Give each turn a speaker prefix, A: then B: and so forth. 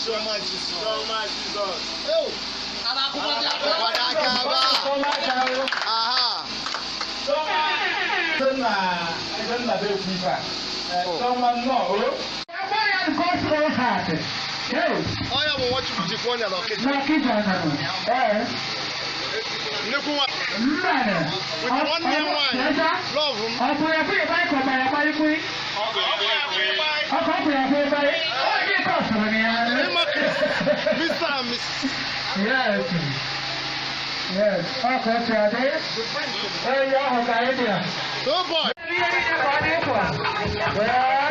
A: Chioma Jesus.
B: Chioma Jesus.
A: Kwado aka ebe a. Aha.
B: Ebe nna be ekwu ife a. Chioma nnọọ o.
A: Ọ ya bụ Nwachukwu ji kwụọ ọnya n'Ọkịja. Nnukwu nwa. With nwanne m nwaanyị. Love m. Ịma Chris. Mr. and Mrs.
C: Yes. Yes. Ọkọ̀ ti adé. Ẹyẹ ọ̀hún ka ẹ dìá.
A: Oh boy.
C: Well,